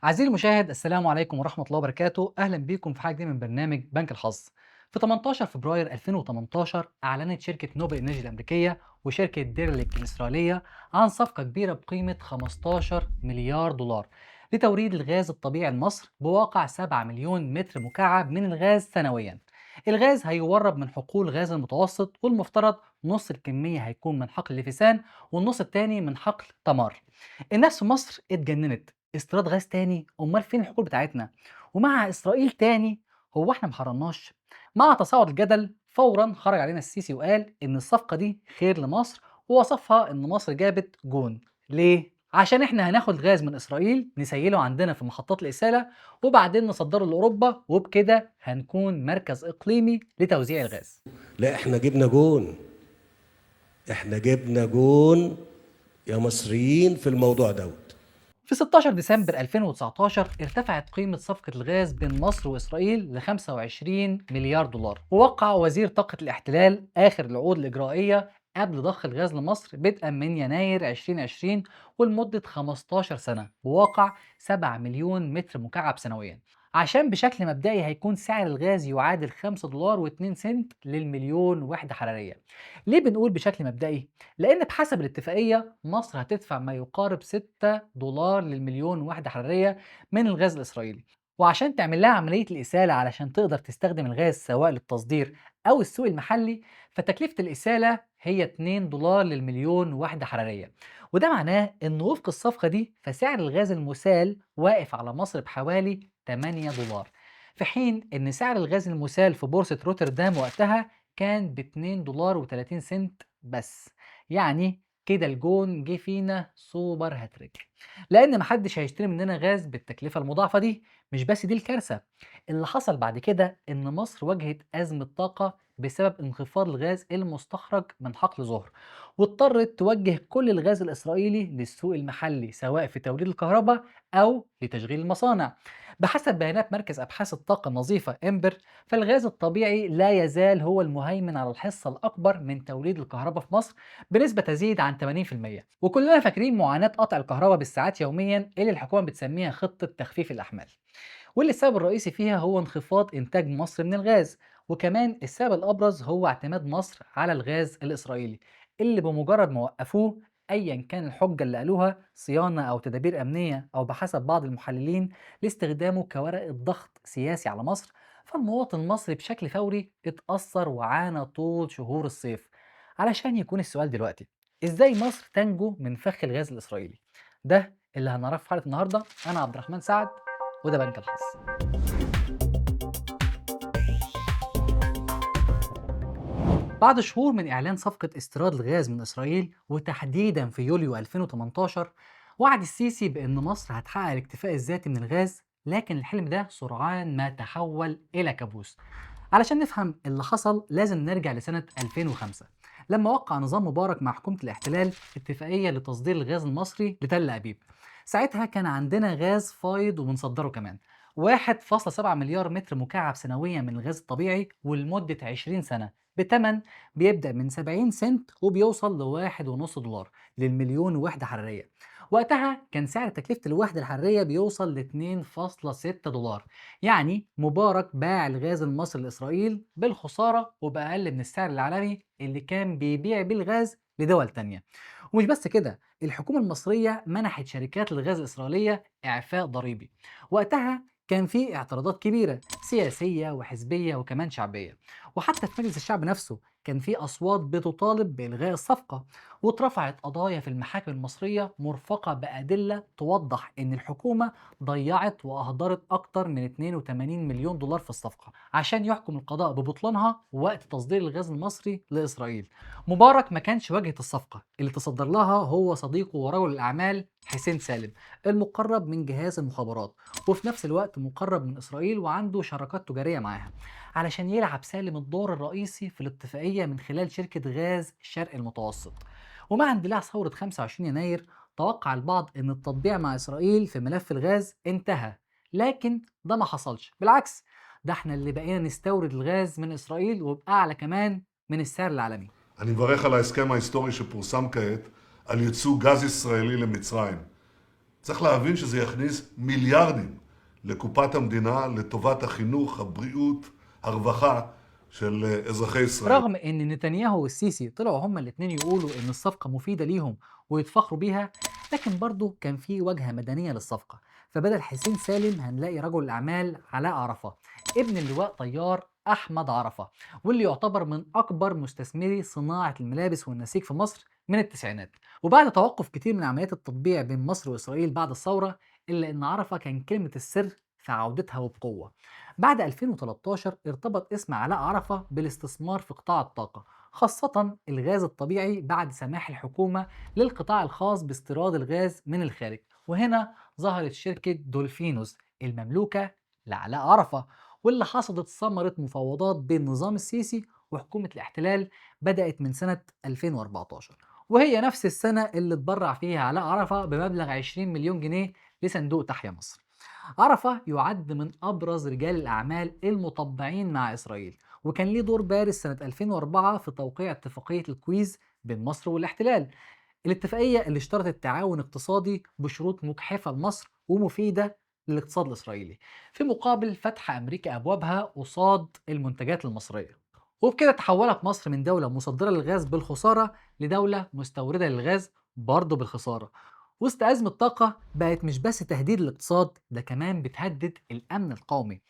عزيزي المشاهد، السلام عليكم ورحمة الله وبركاته. أهلا بيكم في حلقة جديدة من برنامج بنك الحظ. في 18 فبراير 2018 أعلنت شركة نوبل إنرجي الأمريكية وشركة ديرليك الإسرائيلية عن صفقة كبيرة بقيمة 15 مليار دولار لتوريد الغاز الطبيعي لمصر بواقع 7 مليون متر مكعب من الغاز سنويا. الغاز هيورد من حقول غاز المتوسط، والمفترض نص الكمية هيكون من حقل لفيسان والنص التاني من حقل تمار. الناس في مصر اتجننت، استيراد غاز تاني؟ امال فين الحقول بتاعتنا؟ ومع اسرائيل تاني؟ هو احنا محرمناش؟ مع تصاعد الجدل فورا خرج علينا السيسي وقال ان الصفقة دي خير لمصر، ووصفها ان مصر جابت جون. ليه؟ عشان احنا هناخد غاز من اسرائيل نسيله عندنا في محطات الاساله وبعدين نصدره لاوروبا، وبكده هنكون مركز اقليمي لتوزيع الغاز. لا، احنا جبنا جون، احنا جبنا جون يا مصريين في الموضوع دوت. في 16 ديسمبر 2019 ارتفعت قيمة صفقة الغاز بين مصر وإسرائيل ل 25 مليار دولار، ووقع وزير طاقة الاحتلال آخر العقود الإجرائية قبل ضخ الغاز لمصر بدءا من يناير 2020 ولمدة 15 سنة، وواقع 7 مليون متر مكعب سنويا، عشان بشكل مبدئي هيكون سعر الغاز يعادل 5 دولار و2 سنت للمليون وحدة حرارية. ليه بنقول بشكل مبدئي؟ لأن بحسب الاتفاقية مصر هتدفع ما يقارب 6 دولار للمليون وحدة حرارية من الغاز الإسرائيلي، وعشان تعمل لها عملية الإسالة علشان تقدر تستخدم الغاز سواء للتصدير أو السوق المحلي، فتكلفة الإسالة هي 2 دولار للمليون وحدة حرارية. وده معناه إن وفق الصفقة دي فسعر الغاز المسال واقف على مصر بحوالي 8 دولار، في حين إن سعر الغاز المسال في بورصة روتردام وقتها كان ب 2 دولار و30 سنت بس. يعني كده الجون جه فينا super hat-trick، لأن محدش هيشتري مننا غاز بالتكلفة المضاعفة دي. مش بس دي الكارثة، اللي حصل بعد كده إن مصر واجهت أزمة طاقة بسبب انخفاض الغاز المستخرج من حقل ظهر، واضطرت توجه كل الغاز الإسرائيلي للسوق المحلي سواء في توليد الكهرباء أو لتشغيل المصانع. بحسب بيانات مركز أبحاث الطاقة النظيفة إمبر، فالغاز الطبيعي لا يزال هو المهيمن على الحصة الأكبر من توليد الكهرباء في مصر بنسبة تزيد عن 80%. وكلنا فاكرين معاناة قطع الكهرباء بالساعات يوميا اللي الحكومة بتسميها خطة تخفيف الأحمال، واللي السبب الرئيسي فيها هو انخفاض إنتاج مصر من الغاز، وكمان السبب الأبرز هو اعتماد مصر على الغاز الإسرائيلي اللي بمجرد ما وقفوه أيا كان الحجة اللي قالوها صيانة أو تدابير أمنية أو بحسب بعض المحللين لاستخدامه كورقة ضغط سياسي على مصر، فالمواطن المصري بشكل فوري اتأثر وعانى طول شهور الصيف. علشان يكون السؤال دلوقتي، إزاي مصر تنجو من فخ الغاز الإسرائيلي؟ ده اللي هنعرفه في حلقة النهاردة. أنا عبد الرحمن سعد وده بنك الحظ. بعد شهور من إعلان صفقة استيراد الغاز من إسرائيل، وتحديدا في يوليو 2018، وعد السيسي بأن مصر هتحقق الاكتفاء الذاتي من الغاز، لكن الحلم ده سرعان ما تحول إلى كابوس. علشان نفهم اللي حصل لازم نرجع لسنة 2005 لما وقع نظام مبارك مع حكومة الاحتلال اتفاقية لتصدير الغاز المصري لتل أبيب. ساعتها كان عندنا غاز فايض وبنصدره كمان 1.7 مليار متر مكعب سنويا من الغاز الطبيعي ولمدة 20 سنة، بتمن بيبدأ من 70 سنت وبيوصل ل 1.5 دولار للمليون وحدة حرارية. وقتها كان سعر تكلفة الوحدة الحرارية بيوصل ل 2.6 دولار، يعني مبارك باع الغاز المصري لإسرائيل بالخسارة وبأقل من السعر العالمي اللي كان بيبيع بيه الغاز لدول تانية. ومش بس كده، الحكومة المصرية منحت شركات الغاز الإسرائيلية إعفاء ضريبي. وقتها كان في اعتراضات كبيرة سياسية وحزبية وكمان شعبية، وحتى في مجلس الشعب نفسه كان في أصوات بتطالب بإلغاء الصفقة، واترفعت قضايا في المحاكم المصرية مرفقة بأدلة توضح إن الحكومة ضيعت وأهدرت أكتر من 82 مليون دولار في الصفقة عشان يحكم القضاء ببطلانها وقت تصدير الغاز المصري لإسرائيل. مبارك ما كانش واجهة الصفقة، اللي تصدر لها هو صديقه ورجل الأعمال حسين سالم المقرب من جهاز المخابرات، وفي نفس الوقت مقرب من إسرائيل وعنده شراكات تجارية معاها، علشان يلعب سالم الدور الرئيسي في الاتفاقية من خلال شركة غاز الشرق المتوسط. ومع اندلاع ثورة 25 يناير توقع البعض أن التطبيع مع إسرائيل في ملف الغاز انتهى، لكن ده ما حصلش. بالعكس، ده احنا اللي بقينا نستورد الغاز من إسرائيل وبأعلى كمان من السعر العالمي. אני מברך על ההסכם ההיסטורי שפורסם כעת על ייצוא גז ישראלי למצרים. צריך להבין שזה יכניס מיליארדים לקופת המדינה לטובת החינוך, הבריאות, הרווחה של אזרחי ישראל. رغم ان نتنياهو والسيسي طلعوا هما الاتنين يقولوا ان الصفقة مفيدة ليهم ويتفاخروا بيها، لكن برضه كان في واجهة مدنية للصفقة. فبدل حسين سالم هنلاقي رجل الأعمال علاء عرفة، ابن اللواء طيار أحمد عرفة، واللي يعتبر من أكبر مستثمري صناعة الملابس والنسيج في مصر من التسعينات. وبعد توقف كتير من عمليات التطبيع بين مصر وإسرائيل بعد الثورة، إلا إن عرفة كان كلمة السر في عودتها وبقوة. بعد 2013 ارتبط اسم علاء عرفة بالاستثمار في قطاع الطاقة، خاصة الغاز الطبيعي، بعد سماح الحكومة للقطاع الخاص باستيراد الغاز من الخارج. وهنا ظهرت شركة دولفينوس المملوكة لعلاء عرفة، واللي حصدت ثمرة مفاوضات بين نظام السيسي وحكومة الاحتلال بدأت من سنة 2014، وهي نفس السنة اللي اتبرع فيها علاء عرفة بمبلغ 20 مليون جنيه لصندوق تحيا مصر. عرفة يعد من أبرز رجال الأعمال المطبعين مع إسرائيل، وكان ليه دور بارز سنة 2004 في توقيع اتفاقية الكويز بين مصر والاحتلال، الاتفاقية اللي اشترطت تعاون اقتصادي بشروط مجحفة لمصر ومفيدة للاقتصاد الإسرائيلي، في مقابل فتح أمريكا أبوابها قصاد المنتجات المصرية. وبكده تحولت مصر من دولة مصدرة للغاز بالخسارة لدولة مستوردة للغاز برضه بالخسارة. وسط أزمة طاقة بقت مش بس تهديد الاقتصاد، ده كمان بتهدد الأمن القومي.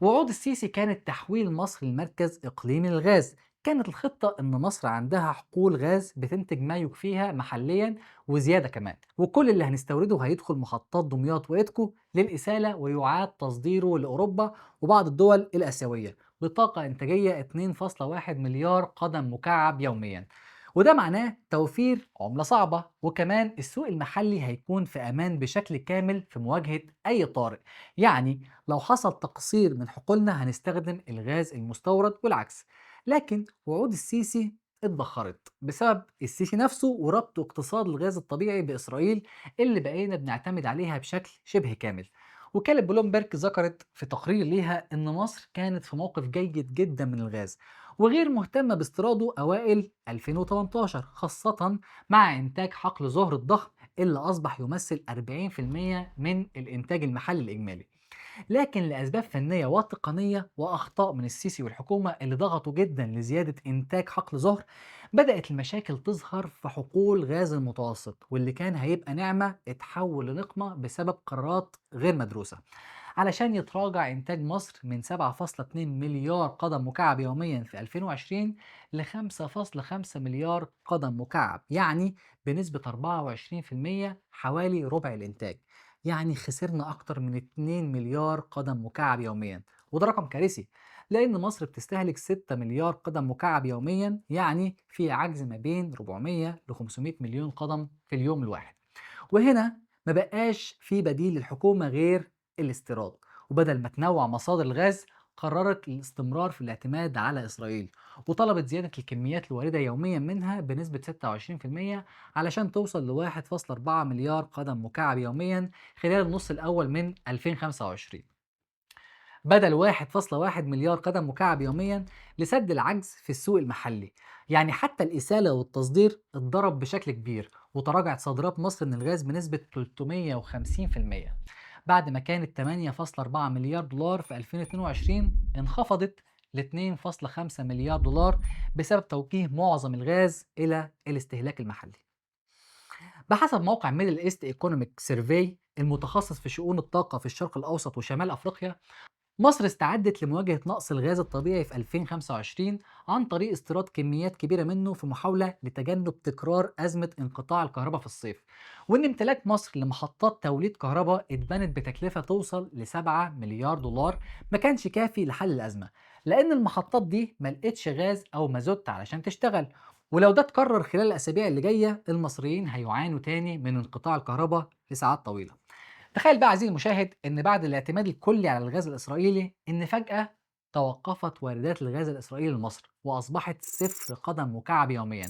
وعود السيسي كانت تحويل مصر لمركز إقليمي للغاز. كانت الخطة إن مصر عندها حقول غاز بتنتج ما يكفيها محليا وزيادة كمان، وكل اللي هنستورده هيدخل محطات دمياط وإدكو للإسالة ويعاد تصديره لأوروبا وبعض الدول الآسيوية بطاقة إنتاجية 2.1 مليار قدم مكعب يوميا، وده معناه توفير عملة صعبة، وكمان السوق المحلي هيكون في أمان بشكل كامل في مواجهة أي طارئ. يعني لو حصل تقصير من حقولنا هنستخدم الغاز المستورد والعكس. لكن وعود السيسي اتبخرت بسبب السيسي نفسه وربطه اقتصاد الغاز الطبيعي بإسرائيل اللي بقينا بنعتمد عليها بشكل شبه كامل. وكالة بلومبرج ذكرت في تقرير ليها إن مصر كانت في موقف جيد جدا من الغاز وغير مهتمة باستيراده أوائل 2018، خاصة مع إنتاج حقل زهر الضخم اللي أصبح يمثل 40% من الإنتاج المحلي الإجمالي. لكن لأسباب فنية وتقنية وأخطاء من السيسي والحكومة اللي ضغطوا جدا لزيادة إنتاج حقل زهر، بدأت المشاكل تظهر في حقول غاز المتوسط، واللي كان هيبقى نعمة اتحول لنقمة بسبب قرارات غير مدروسة، علشان يتراجع إنتاج مصر من 7.2 مليار قدم مكعب يوميا في 2020 ل 5.5 مليار قدم مكعب، يعني بنسبة 24%، حوالي ربع الإنتاج. يعني خسرنا أكتر من 2 مليار قدم مكعب يوميا، وده رقم كارثي لأن مصر بتستهلك 6 مليار قدم مكعب يوميا، يعني في عجز ما بين 400 ل 500 مليون قدم في اليوم الواحد. وهنا ما بقاش في بديل للحكومة غير الاستيراد، وبدل ما تنوع مصادر الغاز قررت الاستمرار في الاعتماد على إسرائيل، وطلبت زيادة الكميات الواردة يوميا منها بنسبة 26% علشان توصل ل 1.4 مليار قدم مكعب يوميا خلال النص الأول من 2025، بدل 1.1 مليار قدم مكعب يوميا لسد العجز في السوق المحلي. يعني حتى الإسالة والتصدير اتضرب بشكل كبير، وتراجعت صادرات مصر من الغاز بنسبة 350% بعد ما كانت 8.4 مليار دولار في 2022 انخفضت ل 2.5 مليار دولار بسبب توجيه معظم الغاز إلى الاستهلاك المحلي. بحسب موقع Middle East Economic Survey المتخصص في شؤون الطاقة في الشرق الأوسط وشمال أفريقيا، مصر استعدت لمواجهة نقص الغاز الطبيعي في 2025 عن طريق استيراد كميات كبيرة منه في محاولة لتجنب تكرار أزمة انقطاع الكهرباء في الصيف، وإن امتلاك مصر لمحطات توليد كهرباء اتبنت بتكلفة توصل ل 7 مليار دولار ما كانش كافي لحل الأزمة، لأن المحطات دي ما لقتش غاز أو مازوت علشان تشتغل. ولو ده اتكرر خلال الأسابيع اللي جاية المصريين هيعانوا تاني من انقطاع الكهرباء لساعات طويلة. تخيل بقى عزيزي المشاهد ان بعد الاعتماد الكلي على الغاز الاسرائيلي ان فجأة توقفت واردات الغاز الاسرائيلي لمصر واصبحت 0 قدم مكعب يوميا،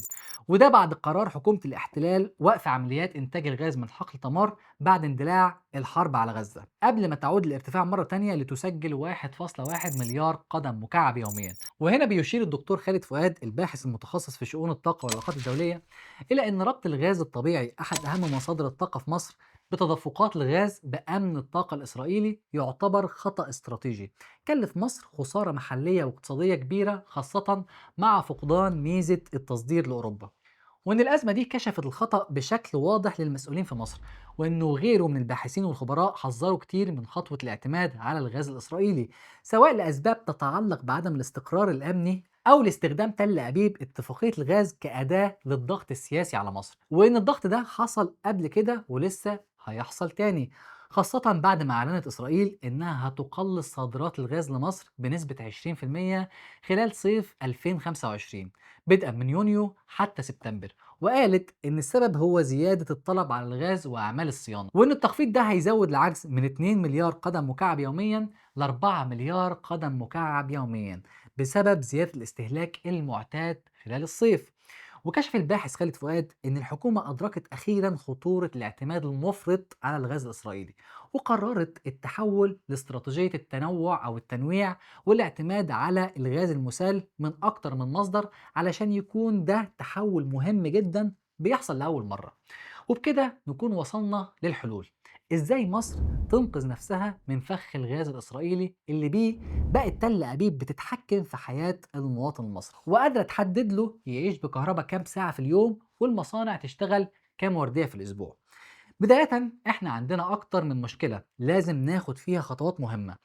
وده بعد قرار حكومة الاحتلال وقف عمليات انتاج الغاز من حقل تمار بعد اندلاع الحرب على غزة، قبل ما تعود الارتفاع مرة تانية لتسجل 1.1 مليار قدم مكعب يوميا. وهنا بيشير الدكتور خالد فؤاد الباحث المتخصص في شؤون الطاقة والعلاقات الدولية إلى أن ربط الغاز الطبيعي أحد أهم مصادر الطاقة في مصر بتدفقات الغاز بأمن الطاقة الإسرائيلي يعتبر خطأ استراتيجي كلف مصر خسارة محلية واقتصادية كبيرة، خاصة مع فقدان ميزة التصدير لأوروبا. وإن الأزمة دي كشفت الخطأ بشكل واضح للمسؤولين في مصر، وإنه غيره من الباحثين والخبراء حذروا كتير من خطوة الاعتماد على الغاز الإسرائيلي، سواء لأسباب تتعلق بعدم الاستقرار الأمني أو لاستخدام تل أبيب اتفاقية الغاز كأداة للضغط السياسي على مصر، وإن الضغط ده حصل قبل كده ولسه هيحصل تاني، خاصة بعد ما أعلنت إسرائيل إنها هتقلص صادرات الغاز لمصر بنسبة 20% خلال صيف 2025 بدءا من يونيو حتى سبتمبر، وقالت إن السبب هو زيادة الطلب على الغاز وأعمال الصيانة، وإن التخفيض ده هيزود العجز من 2 مليار قدم مكعب يوميا ل 4 مليار قدم مكعب يوميا بسبب زيادة الاستهلاك المعتاد خلال الصيف. وكشف الباحث خالد فؤاد إن الحكومة أدركت أخيرا خطورة الاعتماد المفرط على الغاز الإسرائيلي، وقررت التحول لاستراتيجية التنوع أو التنويع والاعتماد على الغاز المسال من أكتر من مصدر، علشان يكون ده تحول مهم جدا بيحصل لأول مرة. وبكده نكون وصلنا للحلول، إزاي مصر تنقذ نفسها من فخ الغاز الإسرائيلي اللي بيه بقت تل أبيب بتتحكم في حياة المواطن المصري، وقادرة تحدد له يعيش بكهرباء كام ساعة في اليوم والمصانع تشتغل كام وردية في الأسبوع. بداية احنا عندنا أكتر من مشكلة لازم ناخد فيها خطوات مهمة.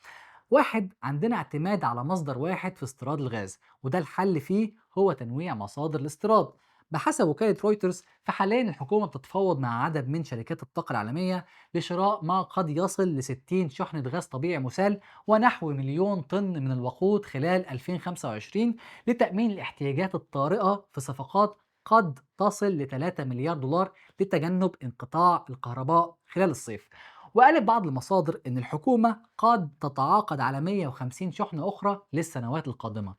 واحد، عندنا اعتماد على مصدر واحد في استيراد الغاز، وده الحل فيه هو تنويع مصادر الاستيراد. بحسب وكالة رويترز فحاليا الحكومة بتتفاوض مع عدد من شركات الطاقة العالمية لشراء ما قد يصل ل 60 شحنة غاز طبيعي مسال ونحو 1,000,000 طن من الوقود خلال 2025 لتأمين الاحتياجات الطارئة في صفقات قد تصل ل 3 مليار دولار لتجنب انقطاع الكهرباء خلال الصيف. وقالت بعض المصادر إن الحكومة قد تتعاقد على 150 شحنة أخرى للسنوات القادمة،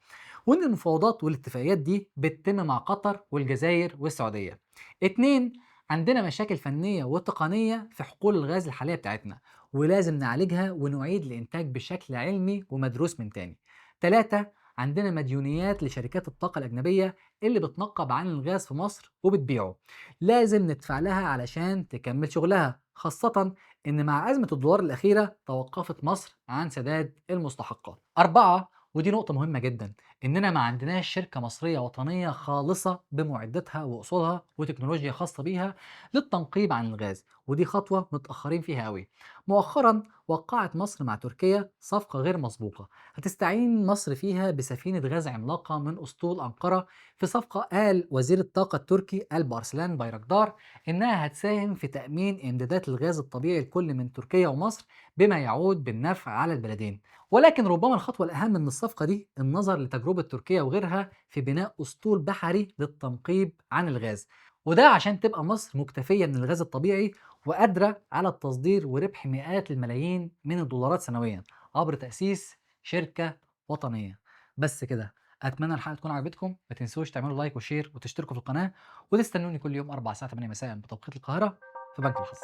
وإن المفاوضات والاتفاقيات دي بتتم مع قطر والجزائر والسعودية. 2، عندنا مشاكل فنية وتقنية في حقول الغاز الحالية بتاعتنا، ولازم نعالجها ونعيد الإنتاج بشكل علمي ومدروس من تاني. 3، عندنا مديونيات لشركات الطاقة الأجنبية اللي بتنقب عن الغاز في مصر وبتبيعه، لازم ندفع لها علشان تكمل شغلها، خاصة إن مع أزمة الدولار الأخيرة توقفت مصر عن سداد المستحقات. 4، ودي نقطة مهمة جدا، إننا ما عندناش شركة مصرية وطنية خالصة بمعدتها وأصولها وتكنولوجيا خاصة بيها للتنقيب عن الغاز، ودي خطوة متأخرين فيها قوي. مؤخرا وقعت مصر مع تركيا صفقة غير مسبوقة هتستعين مصر فيها بسفينة غاز عملاقة من أسطول أنقرة، في صفقة قال وزير الطاقة التركي ألب أرسلان بايرقدار إنها هتساهم في تأمين إمدادات الغاز الطبيعي لكل من تركيا ومصر بما يعود بالنفع على البلدين. ولكن ربما الخطوة الأهم من الصفقة دي النظر لتجربة تركيا وغيرها في بناء أسطول بحري للتنقيب عن الغاز، وده عشان تبقى مصر مكتفية من الغاز الطبيعي وقادرة على التصدير وربح مئات الملايين من الدولارات سنويا عبر تأسيس شركة وطنية. بس كده، أتمنى الحلقة تكون عجبتكم، ما تنسوش تعملوا like و share وتشتركوا في القناة، وتستنوني كل يوم 4 الساعة 8 مساء بتوقيت القاهرة في بنك الحظ.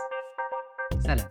سلام.